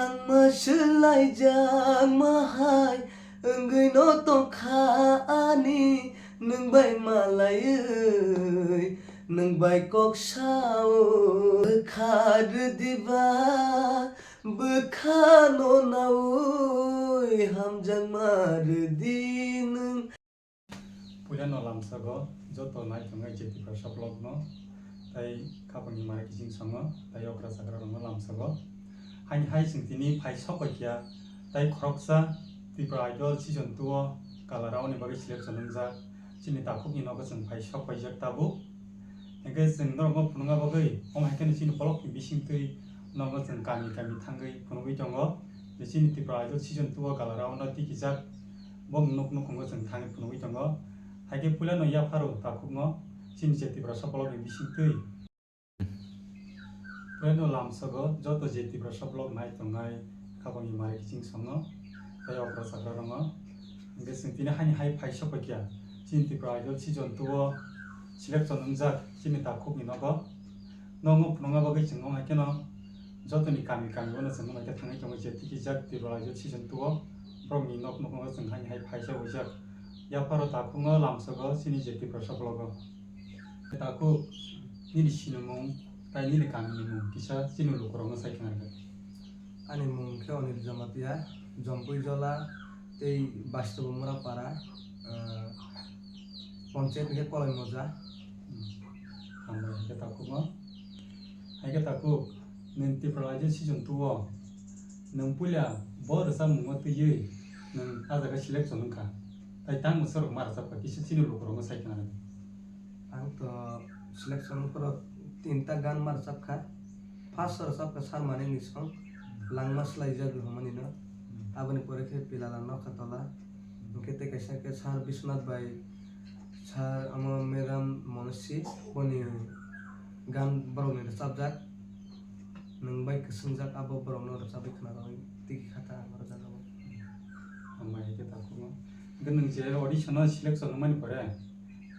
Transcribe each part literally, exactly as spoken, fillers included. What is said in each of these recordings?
Ang ma swlaijakma hai wngwi no tongkha ani, nwng bai malaiwi, nwng bai kok sao. Bwkha rwdi ba, bwkha no naui, hamjakma rwdi nwng. Puila no lamsago joto nai tongnai je Tiprasa vlog no, tai khapangni mara kiching songo, tai okra chakra rok no lamsago. Haini hai chwng tini phai sok pai kya, tai khoroksa Tipra Idol season two o Kala Rao ni bagwi selection wngjak, chini takhuk ni nogo chwng phai sok paijak tabuk. Hingke chwng norokno phunukna bagwi, omo hai kheno chini kolokni bisingtwi nogo chwng kami kami thangwi phunugwi tongo, je chini Tipra Idol season two o Kala Rao no tikijak, bo nuk nukhungo chwng thangwi phunugwi tongo. Hai khe puilano yapharo takhukno chini je Tiprasa vlog ni bisingtwi. Puilano lamsogo joto je Tiprasa vlog nai tongnai, khapangni mari kiching songo, tei okra chakra rongo. Hingke chwng tini haini hai phai sok paikha, chini Tipra Idol season two o selection wngjak chini takhukni nogo. Nogo phunukna bagwi chwng wng hai kheno jotoni kami kami bono chwng wng hai khe thangwi tongo je tikijak Tipra Idol season two o borokni nok nukhungo chwng haini hai phai sok wijak. Yapharo takhukno lamsogo chini je Tiprasa vlog o. Takhuk, nini sinimung tai nini kamini mung kisa chini lukurokno sai khna rwdi. Ani mung khe Onil Jamatia, Jompui Jola tei Bastobo Mura Para, ah, Ponchayat ni khe Koloi Moja. Hambai, hai khe takhukno. Hai khe takhuk, nwng Tipra Idol season two o nwng puila bo rwchapmungo twiwi nwng ah jaga selection wngkha. Tai tang bwsarok ma rwchapkha, kisa chini lukurokno sai khna rwdi. Ang to selection phoro tinta gan ma rwchapkha. First o rwchapkha Sar Manik ni song, Langma Swlaijak Rohormani no. Aboni pore khe Pilala Nokha Tola. Hwnkhe tei kaisa khe Sar Biswanath bai Sar amo Madam Monosi boni gan borokni rwchapjak. Nwng bai kwswngjak abo borokno rwchapwi khna rwui tiki kha ta ang o rwchapjago. Hambai hai khe takhukno. Hwnkhe nwng je audition o selection wngmani pore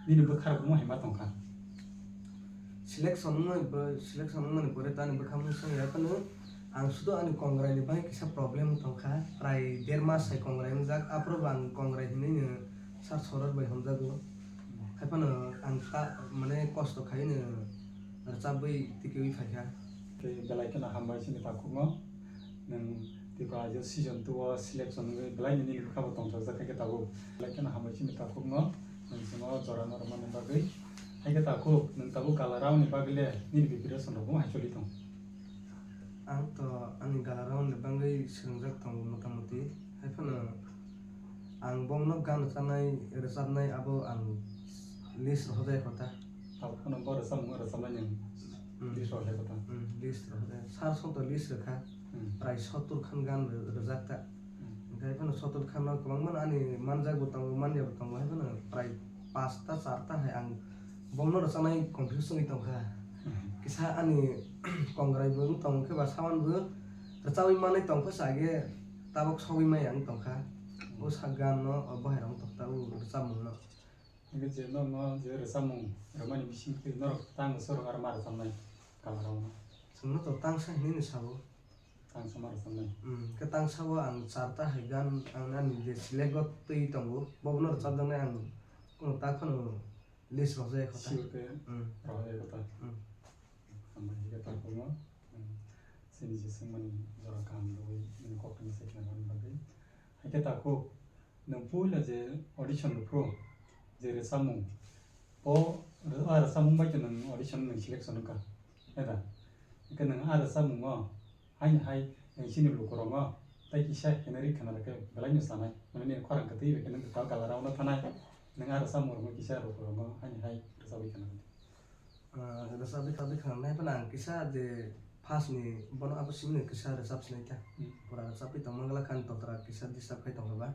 nini bwkha rok omo hai ma tongkha? Selection wngmani bo, selection wngmani pore tani bwkha mung song ya phano ang sudo ani kongrai ni bagwi kisa problem tongkha. Prai der mas hai kongrai wngjak, aphuru bo ang kongrai hinwi no sar soror bai hamjago. Hai phano ang ta, mane kosto khaiwi no rwchabwi tikiwi phaikha. Tei belai kheno hambai chini takhukno. Nwng Tipra Idol season two o selection wngwi belai nini bwkha bo tongthokjak khe tabuk. Belai kheno hambai chini takhukno, nwng chwngno jora no rwmani bagwi. Hai khe takhuk, nwng tabuk Kala Rao ni bagwi le nini preparation rok bo hai choli tong? Ang to ani Kala Rao ni bagwi swrwngjak tongo mota moti. Hai phano ang bongno gan rwchabnai, rwchabnai abo ang list rwhajai kho ta. Abo phano bo rwchapmung rwchabnai nwng Hmm. list rwhajai kho ta. Hmm, list rwhajai. Sar song to list rwkha. Hmm. Prai sottur khan gan rw-, rwjak ta. Hmm. Hingkhe phano sottur khan no kwbangma ani manjak bo tongo, manya bo tongo. Hai phano prai pasta, charta hai ang bongno rwchabnai confuse wngwi tongkha. Hmm. Kisa ani kongrai bo wng tong khe ba sawan bo rwchabwi manwi tong khe sa age tabok sogwi maya wng tongkha. O sa gan no, o bahai rok wng tong ta, o rwchapmung no. Hingkhe je norokno je rwchapmung rwmani bisingtwi norok tang bwsarok aro ma rwchapnai Kala Rao no? Chwngno to tangsa hinwi no sao. Tangsa ma rwchapnai? Hmm, khe tangsa o ang charta hai gan ang ani je select o twi tongo, bobono rwchapjaknai ang kunu ta kheno list rwhajai kho ta. Sure khe Hmm. rwhajai kho ta. Hmm. Hambai hingkhe takhukno, hmm, chini je swngmani jora kaham rwui nini koktwma sai khna rwmani bagwi. Hai khe takhuk, nwng puila je audition rwphru, je rwchapmung, bo rw-, a rwchapmung bai khe nwng audition nwng selection wngkha, heda? Hingkhe nwng a rwchapmungo haini hai nwng chini lukurokno tei kisa hinwi rwkha na rwkhe belai no sanai, mane nini khorang kwtwi bai khe nwng ta Kala Rao no thanai, nwng a rwchapmung rwngwi kisa lukurokno haini hai rwchapwi khna rwdi. Ah, rwchapwi kha, bwkha nai phano ang kisa je first ni bono abo simi no kisa rwchap sinai ta. Hmm. Pura rwchapwi tong mangla khan totra kisa disturb khai tong ba.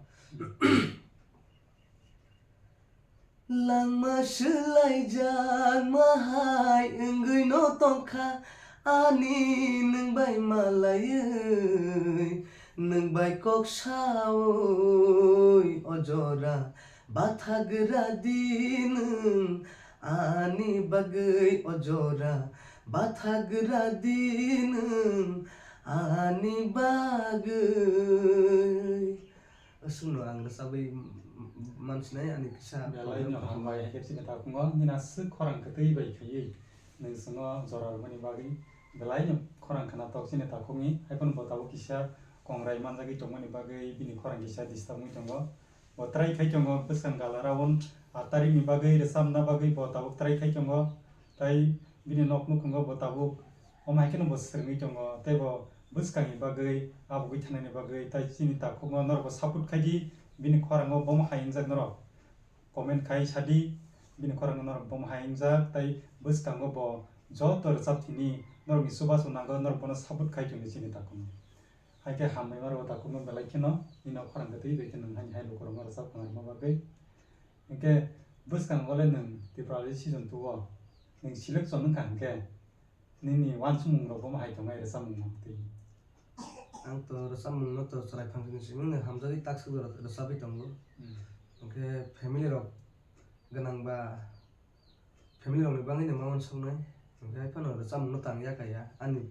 Langma swlaijakma hai wngwi no tongkha ani, nwng bai malaiwi, nwng bai kok saui o jora. Bathagra di nwng ani bagwi o jora, bathagra di nwng Ani bagwi. Aswkno ang rwchabwi mansinai ani kisa Belai no hambai, hai khe chini takhungo nini aswk khorang kwtwi bai khaiwi nwng chwngno jora rwmani bagwi belai no khorang khna tok chini takhukni, hai phano bo tabuk kisa kongrai manjagwi tongmani bagwi bini khorang kisa disturb wngwi tongo. Bo try khai tongo bwskang gala round aat tarikni bagwi rwchabna bagwi bo tabuk try khai tongo. Tai bini nok nukhungo bo tabuk omo hai kheno bo swrwngwi tongo, tei bo bwskangni bagwi, abugwi thangnani bagwi, tai chini takhukno norokbo support khai di, bini khorango bomo hai wngjak norok comment khai sa di, bini khorango norok bomo hai wngjak, tai bwskango bo joto rwchap thini norokni chubachu nango, norok bono support khai tongdi chini takhukno. Hai khe hambai maro takhukno belai kheno nini nok khorang kwtwi bai khe nwng haini hai lukurokno rwchap khna rwma bagwi. Hinkhe bwskango le nwng Tripura season two o nwng selection wngkha hinkhe nini uansukmung rok bomo hai tongnai rwchapmung no twi? Ang to rwchapmung no to chwrai phangsini simi no hamjagwi takswk rwchapwi tongo. Hmm. Hinkhe family rok gwnang ba family rokni bagwi no ma uansuknai. Hinkhe hai phano rwchapmung no tang ya kaya. Ani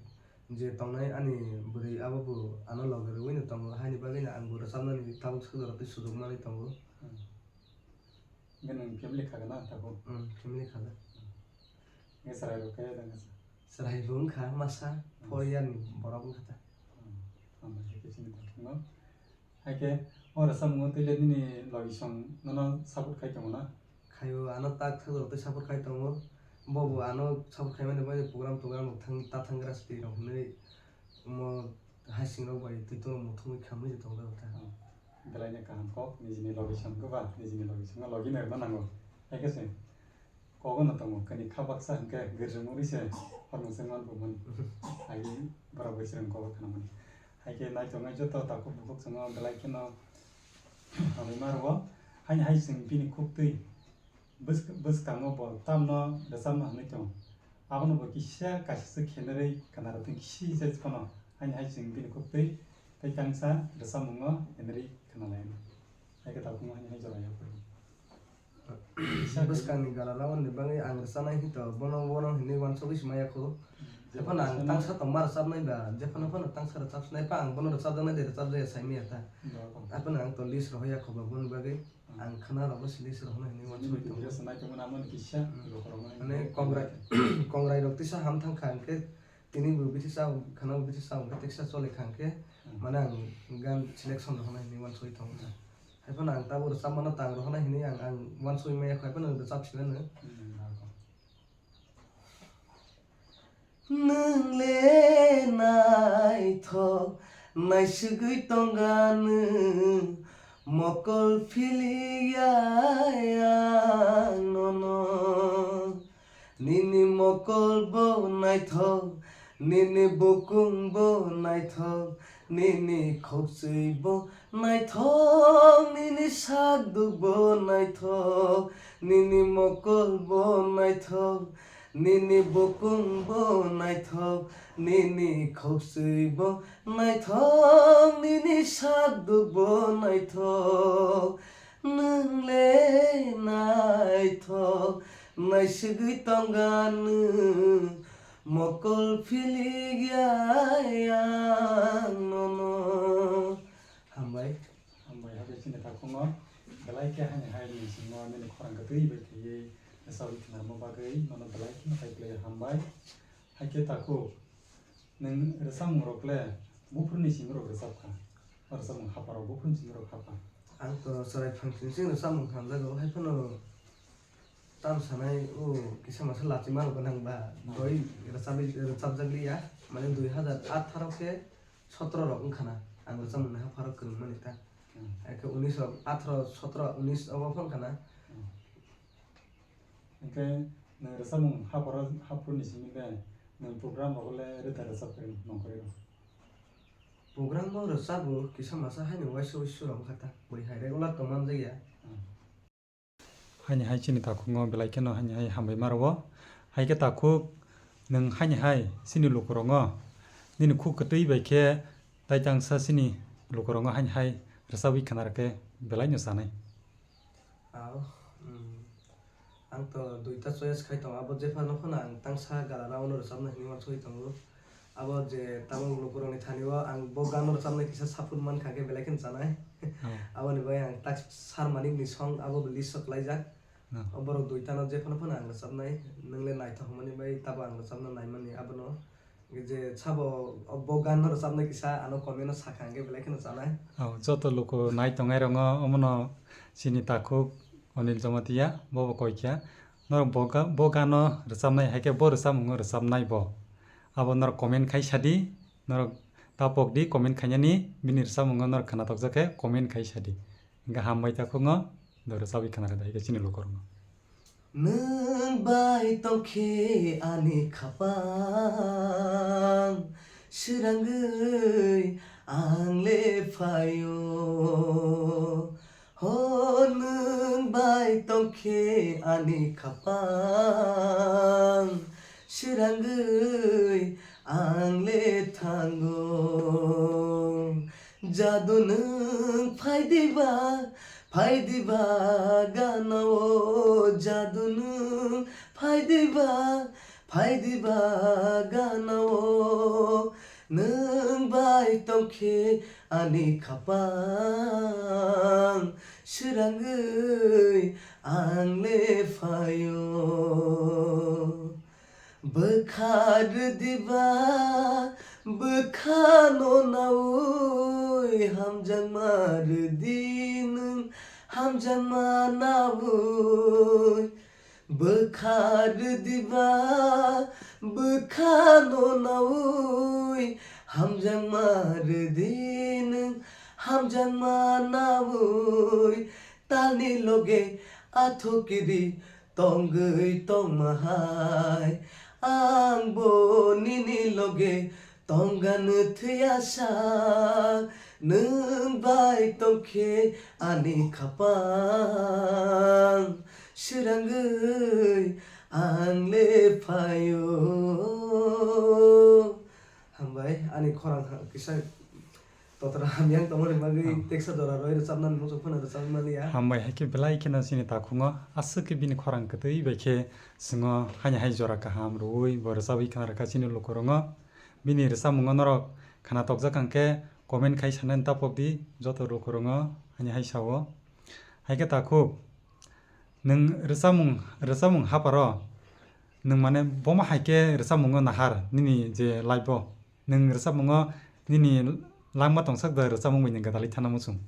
je tongnai ani bwrwi abo bo ano loge rwui no tongo, haini bagwi no ang bo rwchapnani tabuk swk rok twi sujuk manwi tongo. Hmm. Hinkhe nwng family kha gana tabuk? Hmm, family kha gana. Hinkhe chwrai rok khe dang kha sa? Chwrai bo wngkha masa, hmm, four year ni borok wngkha ta. Hmm, hambai khe chini takhukno. Hai khe o rwchapmungo twi le nini logi song nono support khai tongo na? Khaio, ano tak thwk rok twi support khai tongo. Bo bo ano support khai mani bagwi program togram rok thang, ta thang gra swtwi rok hinwi omo hai sing rok bai twi tongmung thumwi khamwi tong jago ta. Oh, belai no kaham kok, nijini logi song khe ba, nijini logi song logi no rwna nango. Hai khe se. Kogo no tongo, kani kha baksa hinkhe girjwng uri se hormung se man bumani. Agi borok bai chwrwng kobo khanamani. Hai khe naithoknai joto takhuk bukhuk chwngno belai kheno hamwi ma rwo. Haini hai chwng bini khuktwi bwsk-, bwskango bo tamno rwchapna hwnwi tongo. Abono bo kisa kaisa se khenarwi khna rwthwng kisi se phano haini hai chwng bini khuktwi tei kangsa rwchapmungo khenarwi khna lai. Hai khe takhukno haini hai jora yapri. Bwskangni gala lawan ni bagwi ang rwchanai hito, bono, bono hinwi uansugwi se maya kho. Jephano ang tangsa tongma rwchabnai ba, jephano phano tangsa rwchapsinai pha, ang bono rwchapjaknai de rwchapjakya sai maya ta. Aphano ang to list rohorya kho ba, boni bagwi ang khna rokbo se list rohorna hinwi uansugwi tongo. Video se naitomani amoni kisa, hmm, lukurokno mane hinwi kongrai, kongrai rok tisa ham thangkha hwnkhe, tini bo bithi sa, khana bo bithi sa, hwnkhe teksa chole kha hwnkhe, hmm, mane ang gan selection rohorna hinwi uansugwi tongo ta. Haiphano ang tabuk rwchapmano tang rohorna hinwi ang, ang uansugwi maya kho, haiphano rwchapsinano. Hmm, nangkho. Nwng le naithok naisugwi tongga nwng, mokol philiya ang nono. Nini mokol bo naithok, nini bukung bo naithok, nini khokchwi bo naithok, nini sakduk bo naithok, nini mokol bo naithok, nini bukung bo naithok, nini khokchwi bo naithok, nini sakduk bo naithok, nwng le naithok naisugwi tongga nwng, mokol philikya ang nono. Hambai. Hambai, hakhe chini takhukno belai khe haini hai ni singmo nini khorang kwtwi bai khaiwi rwchapwi khnarwma bagwi nono belai kheno hai khlaiwi hambai. Hakhe takhuk, nwng rwchapmung rok le buphuruni simi rok rwchap kha? O rwchapmung hapha rok buphuruni simi rok hapha? Ang to chwrai phangsini simi rwchapmung hamjago, hai phano tam sanai o kisa masa lachima rok gwnang ba doi rwchapwi, rwchapjak liya, mane dui hazar atharo khe sotro rok wngkha na ang rwchapmung ni hapha rok kwrwngmani ta. Hmm. Hai khe unis rok, atharo, sotro, unis obo phano wngkha na. Hmm. Hinkhe nwng rwchapmung hapharo, haphuruni simi le nwng program rogo le rwda rwchap khe nongkhorwi rw? Program bo rwchapbo kisa masa haino uaisa uisu rok wngkha ta. Bui hai regular tongma nw jakya. Hmm. Haini hai chini takhukno belai kheno haini hai hambai ma rwo. Hai khe takhuk nwng haini hai chini lukurokno nini khuk kwtwi bai khe tai tangsa chini lukurokno haini hai rwchapwi khna rw khe belai no chanai. Ao, mm, ang to duita choice khai tongo, abo jephano phano ang tangsa gala round no rwchapna hinwi uansugwi tongo. Abo je tabuk lukurokni thani o ang bo gano rwchapnai kisa support mankha khe belai kheno chanai. Oh. Aboni bagwi ang tak Sir Manikni song abo bo list o klaijak. Oh. O borok duitano je phano phano ang rwchapnai, nwng le naithok hwnmani bai tabo ang rwchapna naimani abono. Je sabo o bo gano rwchapnai kisa ano comment o sakha hwnkhe belai kheno chanai. Oh, joto luku nai tongnai rokno omono chini takhuk Anil Jamatia bobo koi kha. Norok bo ga-, bo gano rwchapnai hai khe bo rwchapmungo rwchapnai bo. Abo norok comment khai sadi, norok tapok di comment khainani, bini rwchapmungo norok khna tokjak khe comment khai sadi. Hingkhe hambai takhukno, do rwchabwi khna rwdi, hai khe chini lukurokno. Nwng bai tongkhe ani khapang, swrangwi ang le phaio. Ho nwng bai tongkhe ani khapang, swrangwi ang le thango. Jadu nwng phaidiba, phaidiba gana o. Jadu nwng phaidiba, phaidiba gana o. Nwng bai tongkhe ani khapang, swrangwi ang le phaio. Bwkha rwdiba, bwkhano naui, hamjakma rwdi nwng, hamjakma naui. Bwkha rwdiba, bwkhano naui, hamjakma rwdi nwng, hamjakma naui. Talni loge athukiri tongwi tongma hai, ang bo nini loge tongganw thwiya sa. Nwng bai tongkhe ani khapang, swrangwi ang le phaio. Hambai, ani khorang ha-, kisa totra hamya wng tongmani bagwi. Oh. Teksa jora rwi rwchapnani muchung phano rwchapwi maliya. Hambai, hai khe belai kheno chini takhungo aswk khe bini khorang kwtwi bai khe chwngo haini hai jora kaham rwui bo rwchabwi khna rwkha chini lukurokno. Bini rwchapmungo norok khna tokjak hwnkhe comment khai sanani tapok di joto lukurokno haini hai sao. Hai khe takhuk, nwng rwchapmung, rwchapmung hapharo nwng mane bomo hai khe rwchapmungo nahar nini je life o? Nwng rwchapmungo nini langma tongsak da rwchapmung bai nwng gwdalwi thana muchung?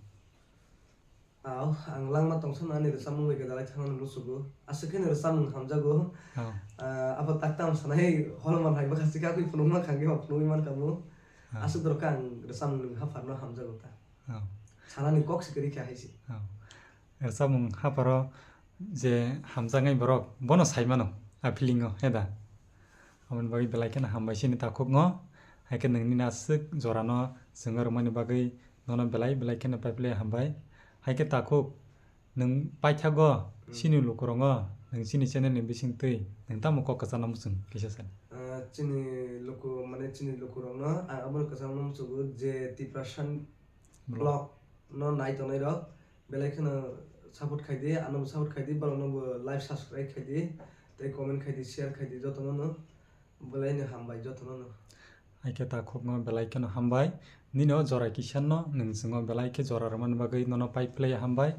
Aw, ang langma tongsakno ani rwchapmung bai gwdalwi thana muchugo. Aswk kheno rwchapmung hamjago. Oh. Ah, abo tak tamo sanai holomani hai bwkha sikha khe phunukma khangwi ma phunugwi mankha bo. Oh. Aswk dorkha ang rwchapmung nwng hapharno hamjago ta. Oh. Sanani kok se kwrwi kha hai se. Oh. Rwchapmung hapharo je hamjaknai borok bono sai mano a feeling o, he da? Aboni bagwi belai kheno hambai chini takhukno, hai khe nwng nini aswk jorano chwng rwmani bagwi nono belai belai kheno paiphlai hambai. Hai khe takhuk nwng paithago. Hmm. Chini lukurokno nwng chini channel ni bisingtwi nwng tamo kok kwchangno muchung kisa sadi. Ah, chini luku, mane chini lukurokno ang abono kwchangno muchungo je Tiprasa Vlog. Vlog no nai tongnai rok belai kheno support khai di, ano bo support khai di, borok no bo like subscribe khai di, tei comment khai di, share khai di jotono no, belai no hambai jotono no. Hai khe takhukno belai kheno hambai, nini o jora kisa no nwng chwng o belai khe jora rwmani bagwi nono paiphlai hambai,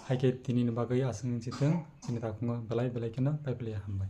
hai khe tini ni bagwi aswk wng si thung, chini takhukno belai belai kheno paiphlai hambai.